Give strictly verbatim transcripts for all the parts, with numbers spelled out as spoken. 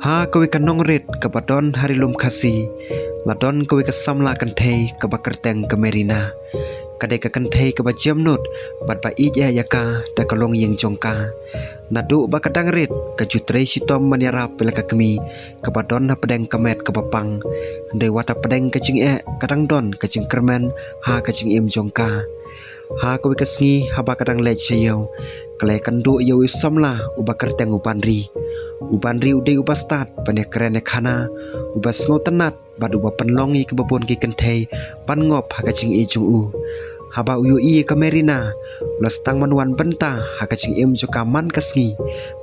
Ha kawei ka nongrit kaba don ha ri lum Khasi, la don kawei ka samla kynthei kaba kyrteng ka Merina. Ka dei ka kynthei kaba jem nud bad ba ïeit ïa ka da ka longïing jong ka. Naduh ba ka dang rit ka ju trei shitom ban ïarap ïa la ka kmie kaba don hapdeng ka met kaba pang. Hynrei wat hapdeng ka jingeh ka dang don ka jingkyrmen ha ka jingim jong ka. Ha kawei ka sngi haba ka dang leit sha ïew, ka la ïakynduh ïa u samla uba kyrteng u Banri. U Banri u dei uba stad ban ïakren ïakhana, uba sngewtynnat bad uba pynlong ïa kiba bun ki kynthei ban ngop ha ka jingïeit jong u. Haba u ïohi ïa ka Merina, u la sdang ban wan bynta ha ka jingim jong ka man ka sngi.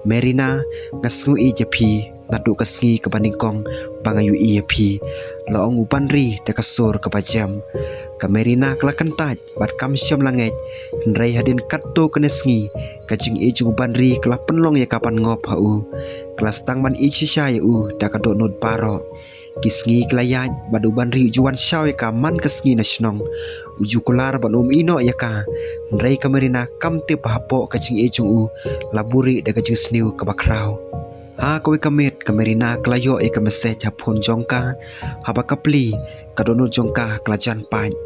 "Merina, nga sngew ïeit ïa phi naduh ka sngi kaba nyngkong ba nga ïohi ïa phi," la ong u Banri da ka sur kaba jem. Ka Merina ka la kyntait bad kam shym la ngeit. Hynrei hadien katto katne sngi, ka jingïeit jong u Banri ka la pynlong ïa ka ban ngop ha u. Ka la sdang ban ïeit shisha ïa u da ka dohnud baroh. Ki sngi ki la ïaid bad u Banri u ju wan shaw ïa ka man ka sngi na shnong. U ju kular ban ym ïehnoh ïa ka. Hynrei ka Merina kam tip ba hapoh ka jingïeit jong u la buhrieh da ka jingsniew kaba khraw. Ha kawei ka miet ka Merina ka la ïoh ïa ka message ha phone jong ka. Haba ka plie, ka dohnud jong ka ka la jan pait.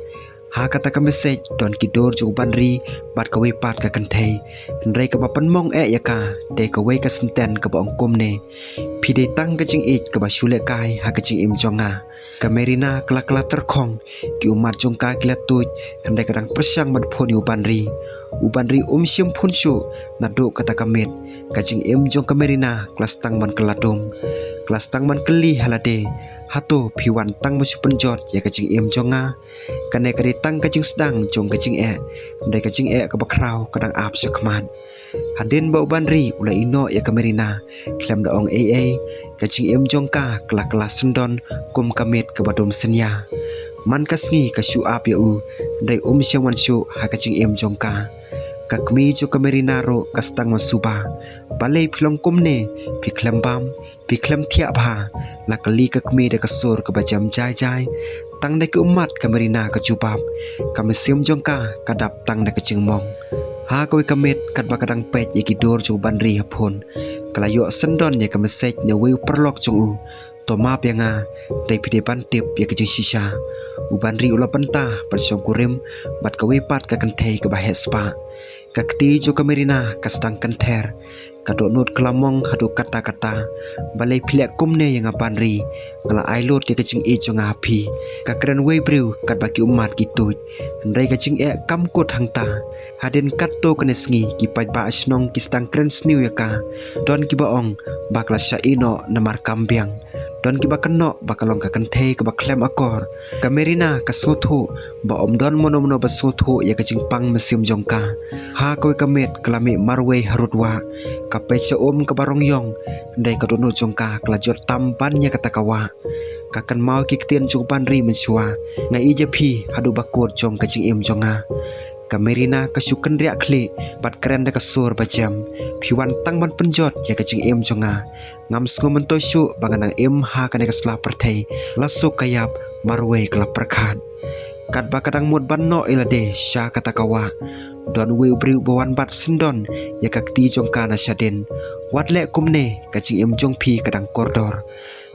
Ha kata ka message don ki dur jong u Banri bad kawei pat ka kynthei. Hynrei kaba pynmong eh ïa ka dei kawei ka senten kaba ong kumne: "Phi dei tang ka jingïeit kaba shu lehkai ha ka jingim jong nga." Ka Merina ka la, ka la tyrkhong. Ki ummat jong ka ki la tuid, hynrei ka dang pyrshang ban phone ïa u Banri. U Banri um shym phone shuh naduh kata ka miet. Ka jingim jong ka Merina ka la sdang ban kylla dum. Ka la sdang ban kylli ha lade: "Hato phi wan tang ban shu pynjot ïa ka jingim jong nga? Kane ka dei tang ka jingsdang jong ka jingeh, hynrei ka jingeh kaba khraw ka dang ap sha khmat." Hadien ba u Banri u la ïehnoh ïa ka Merina, khlem da ong ei ei, ka jingim jong ka ka la, ka la syndon kum ka miet kaba dum synñia. Man ka sngi ka shu ap ïa u, hynrei um shym wan shuh ha ka jingim jong ka. Ka kmie jong ka Merina ruh ka sdang ban suba: "Balei phi long kumne? Phi khlem bam? Phi khlem thiah bha?" la kylli ka kmie da ka sur kaba jem jai jai. Tang da ki ummat ka Merina ka jubab. Ka mynsiem jong ka ka dap tang da ka jingmong. Ha kawei ka miet katba ka dang peit ïa ki dur jong u Banri ha phone, ka la ïoh syndon ïa ka message na uwei u paralok jong u: "To map ïa nga, hynrei phi dei ban tip ïa ka jingshisha." U Banri u la bynta ban shongkurim bad kawei pat ka kynthei kaba heh spah. Ka kti jong ka Merina ka sdang kynther. Ka dohnud ka la mong haduh katta katta: "Balei phi leh kumne ïa nga Banri? Nga la ai lut ïa ka jingïeit jong nga ha phi. Ka kren uwei u briew katba ki ummat ki tuid, hynrei ka jingeh kam kut hangta." Hadien katto katne sngi ki paidbah shnong ki sdang kren sniew ïa ka. Don kiba ong ba ka la shah ïehnoh namar kam biang. Don kiba kynnoh ba ka long ka kynthei kaba khlem akor. Ka Merina ka sngewthuh ba ym don mano mano ba sngewthuh ïa ka jingpang mynsiem jong ka. Ha kawei ka miet ka la mih marwei harud wah. Ka peit sha um kaba rong ïong, hynrei ka dohnud jong ka ka la jot tam ban ïa kata ka wah. Ka kynmaw ki ktien jong u Banri mynshuwa: "Nga ïeit ïa phi haduh ba kut jong ka jingim jong nga." Ka Merina ka shu kynriah khlieh bad kren da ka sur ba jem: "Phi wan tang ban pynjot ïa ka jingim jong nga. Ngam sngewmyntoi shuh ba nga nang im ha kane ka sla pyrthei." La suk ka ïap, marwei ka la pyrkhat. Katba ka dang mut ban noh ïa lade sha kata ka wah, don uwei u briew ba wan bat syndon ïa ka kti jong ka na shadien: "Wat leh kumne, ka jingim jong phi ka dang kordor."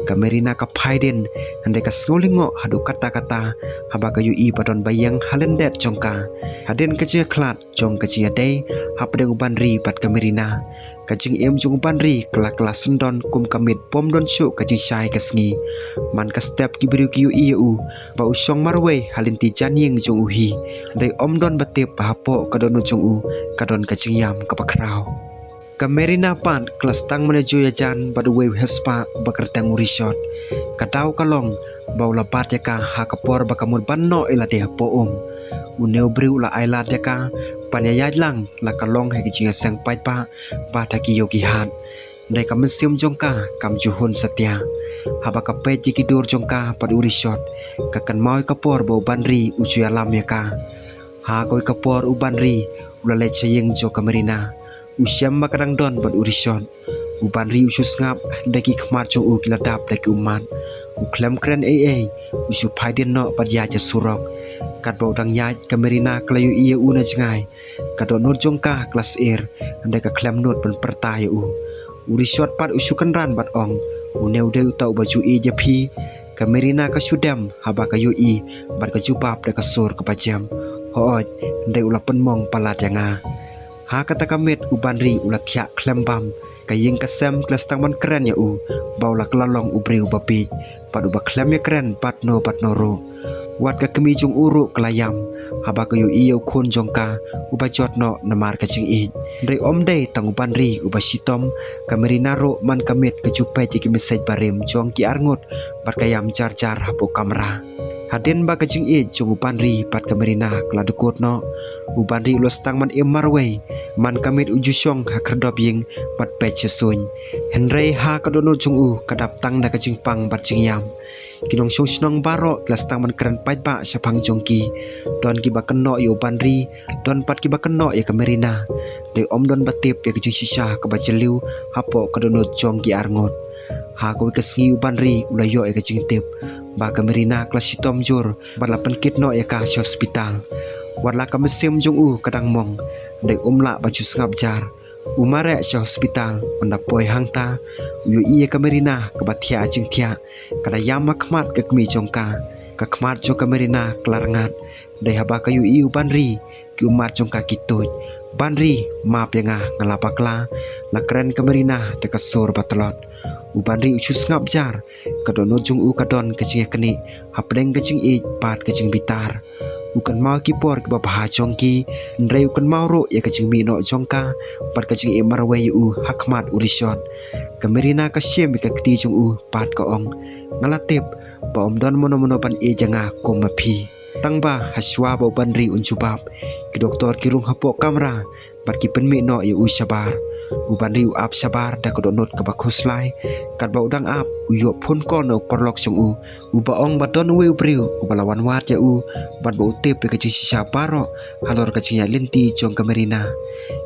Ka Merina ka phai dien, hynrei ka sngew lyngngoh haduh katta katta haba ka ïohi ba don ba ïeng ha lyndet jong ka. Hadien ka jingïakhlad jong ka jingïadei hapdeng u Banri bad ka Merina, ka jingim jong u Banri ka la, ka la syndon kum ka miet bym don shuh ka jingshai ka sngi. Man ka step ki briew ki ïohi ïa u ba u shong marwei ha lynti jan ïing jong u hi, hynrei ym don ba tip ba hapoh ka dohnud jong u ka don ka jingïam kaba khraw. Ka Merina pat ka la sdang ban ïa ju ïajan bad uwei u heh spah uba kyrteng u Rishot. Ka daw ka long ba u la bat ïa ka ha ka por ba ka mut ban noh ïa lade hapoh um. Une u briew u la ailad ïa ka ban ïaid lang la ka long ha ki jingïaseng paidbah bad ha ki ïew ki hat. Hynrei ka mynsiem jong ka kam ju hun satia. Haba ka peit ïa ki dur jong ka bad u Rishot, ka kynmaw ïa ka por ba u Banri u ju ïalam ïa ka. Ha kawei ka por u Banri u la leit sha ïing jong ka Merina. U shem ba ka dang don bad u Rishot. U Banri u shu sngap, hynrei ki khmat jong u ki la dap da ki ummat. U khlem kren ei ei, u shu phai dien noh bad ïaid sha surok. Katba u dang ïaid, ka Merina ka la ïohi ïa u na jngai. Ka dohnud jong ka ka la syier, hynrei ka khlem nud ban pyrta ïa u. U Rishot pat u shu kynran bad ong: Une u dei uta uba ju ïeit ïa phi. Ka Marina ka shu dem haba ka ïohi bad ka jubab da ka sur kaba jem. Hooid, hynrei u la pynmong palat ïa nga. Ha kata ka miet u Banri u la thiah khlem bam. Ka ïing ka sem ki la sdang ban kren ïa u ba u la kylla long u briew uba bieit bad uba khlem ïakren bad no bad no ruh. Wat ka kmie jong u ruh ka la ïam haba ka ïohi ïa u khun jong ka uba jot noh namar ka jingïeit. Hynrei ym dei tang u Banri uba shitom, ka Marina ruh man ka miet ka ju peit ïa ki message barim jong ki arngut bad ka ïam jar jar hapoh kamra. Hadien ba ka jingïeit jong u Banri bad ka Marina ka la dkut noh, u Banri u la sdang ban im marwei. Man ka miet u ju shong ha khyrdop ïing bad peit sha suiñ. Hynrei ha ka dohnud jong u ka dap tang da ka jingpang bad jingïam. Ki nongshong shnong baroh ki la sdang ban kren paidbah shaphang jong ki. Don kiba kynnoh ïa u Banri, don pat kiba kynnoh ïa ka Marina. Hynrei ym don ba tip ïa ka jingshisha kaba jylliew hapoh ka dohnud jong ki arngut. Ha kawei ka sngi u Banri u la ïoh ïa ka jingtip ba ka Marina ka la shitom jur bad la pynkit noh ïa ka sha hospital. Wat la ka mynsiem jong u ka dang mong, hynrei um lah ban shu sngap jar. U mareh sha hospital, ynda poi hangta u ïohi ïa ka Marina kaba thiah jingthiah, ka da ïam ha khmat ka kmie jong ka. Ka khmat jong ka Marina ka la rngat. Hynrei haba ka ïohi u Banri, ki ummat jong ka ki tuid. Banri, map ïa nga, nga la bakla, la kren ka Marina da ka sur ba tlot. U Banri u shu sngap jar. Ka dohnud jong u ka don ka jingïaknieh hapdeng ka jingïeit bad ka jingbitar. U kynmaw ki por kiba bha jong ki, hynrei u kynmaw ruh ïa ka jingmih noh jong ka bad ka jingim marwei ïa u ha khmat u rishot. Ka Marina ka shim ïa ka kti jong u bad ka ong, nga la tip ba ym don mano mano ban ïeit ïa nga kum ma phi. Tang ba ha shuwa ba u Banri un jubab, ki doktor ki rung hapoh kamra bad ki pynmih noh ïa u shabar. U Banri u ap shabar da ka dohnud kaba khuslai. Katba u dang ap, u ïoh phone call na u paralok jong u, uba ong ba don uwei u briew uba la wan wad ïa u bad ba u tip ïa ka jingshisha baroh halor ka jingïaid lynti jong ka Marina.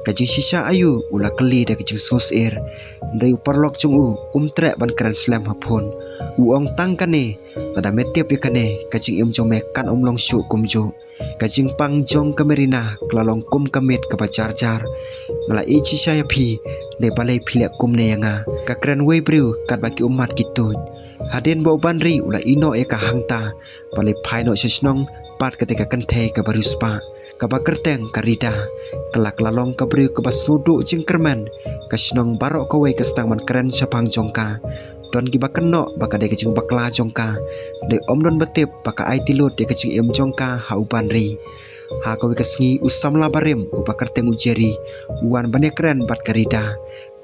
Ka jingshisha aïu? U la kylli da ka jingsngewsyier. Hynrei u paralok jong u um treh ban kren slem ha phone. U ong tang kane, lada me tip ïa kane, ka jingim jong me kan ym long shuh kumjuh. Ka jingpang jong ka Marina ka la long kum ka miet kaba jar jar. Nga la ïeit shisha ïa phi, hynrei balei phi leh kumne ïa nga? Ka kren wei briew katba ki ummat ki tuid. Hadien ba u Banri u la ïeh noh ïa ka hangta, ba la phai noh sha shnong bad kata ka kynthei kaba riewspah, kaba kyrteng ka Rida. Ka la, ka la long ka briew kaba sngewduh jingkyrmen. Ka shnong baroh kawei ka sdang ban kren shaphang jong ka. Don kiba kynnoh ba ka dei ka jingbakla jong ka. Dei ym don ba tip ba ka aiti lut ïa ka jingim jong ka ha u Banri. Ha kawei ka sngi u samla barim uba kyrteng u Jerry u wan ban ïakren bad ka Rida.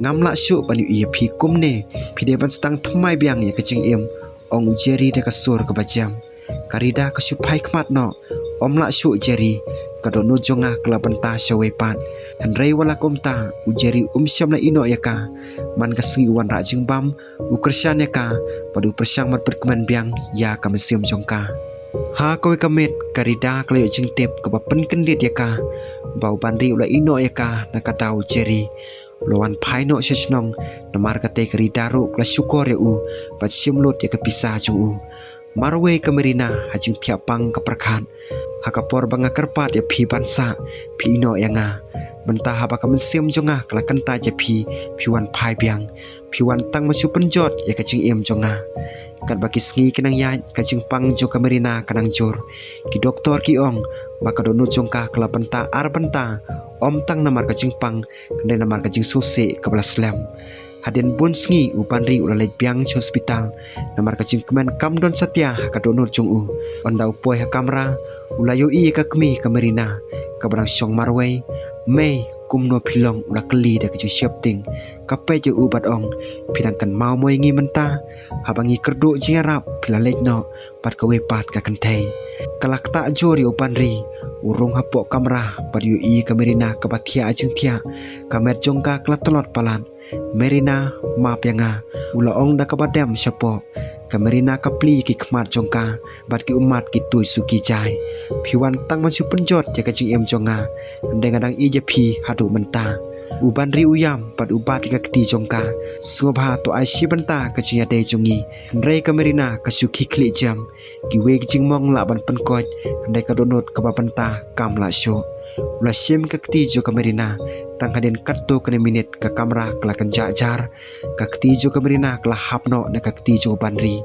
Ngam lah shuh ban ïohi ïa phi kumne, phi dei ban sdang thymmai biang ïa ka jingim, ong u Jerry da ka sur kaba jem. Ka Rida ka shu phai khmat noh. Ym lah shuh Jerry, ka dohnud jong nga ka la bynta shawei pat. Hynrei wat la kumta, u Jerry um shym la ïeh noh ïa ka. Man ka sngi u wanrah jingbam, u kyrshan ïa ka bad u pyrshang ban pynkmen biang ïa ka mynsiem jong ka. Ha kawei ka miet ka Rida ka la ïoh jingtip kaba pynkyndit ïa ka ba u Banri u la ïeh noh ïa ka na ka daw u Jerry. U la wan phai noh sha shnong, namar kata ka Rida ruh ka la shukor ïa u bad shim lut ïa ka pisa jong u. Marwei ka Marina ha jingthiah pang ka pyrkhat. Ha ka por ba nga kyrpad ïa phi ban sah, phi ïeh noh ïa nga. Mynta haba ka mynsiem jong nga ka la kyntait ïa phi, phi wan phai biang. Phi wan tang ban shu pynjot ïa ka jingim jong nga. Katba ki sngi ki nang ïaid, ka jingpang jong ka Marina ka nang jur. Ki doktor ki ong ba ka dohnud jong ka ka la bynta ar bynta. Ym tang namar ka jingpang, hynrei namar ka jingsngewsih kaba la slem. Hadien bun sngi u Banri u la leit biang sha hospital. Namar ka jingkmen kam don satia ha ka dohnud jong u. Ynda u poi ha kamra, u la ïohi ïa ka kmie ka Marina kaba dang shong marwei. Mei, kumno phi long? U la kylli da ka jingsheptieng. Ka peit ïa u bad ong, phi dang kynmaw mo ïa ngi mynta? Haba ngi kyrduh jingïarap phi la leit noh bad kawei pat ka kynthei. Ka la ktah jur ïa u Banri. U rung hapoh kamra bad u ïohi ïa ka Marina kaba thiah jingthiah. Ka met jong ka ka la tlot palat. Marina, map ïa nga, u la ong da kaba dem shapoh. Ka Marina ka plie ïa ki khmat jong ka bad ki ummat ki tuid suki jai. Phi wan tang ban shu pynjot ïa ka jingim jong nga. Hynrei nga dang ïeit ïa phi haduh mynta. U Banri u ïam bad u bat ïa ka kti jong ka. Sngewbha to ai shi bynta ka jingïadei jong ngi. Hynrei ka Marina ka shu khie khlieh jem. Kiwei ki jingmong lah ban pynkoit, hynrei ka dohnud kaba bynta kam lah shuh. U la shim ka kti jong ka Marina, tang hadien katto katne minit ka kamra ka la kynjah jar. Ka kti jong ka Marina ka la hap noh na ka kti jong u Banri.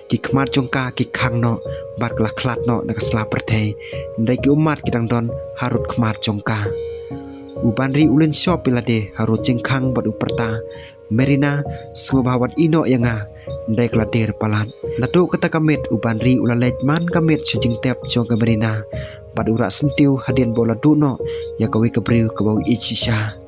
Ki khmat jong ka ki khang noh, bad ka la khlad noh na ka sla pyrthei. Hynrei ki ummat ki dang don harud khmat jong ka. U Banri u lynshop ïa lade harud jingkhang bad u pyrta: "Marina, sngewbha wat ïeh noh ïa nga." Hynrei ka la dier palat. Naduh kata ka miet u Banri u la leit man ka miet sha jingtep jong ka Marina, bad u rah syntiew hadien ba u la duh noh ïa kawei ka briew kaba u ïeit shisha.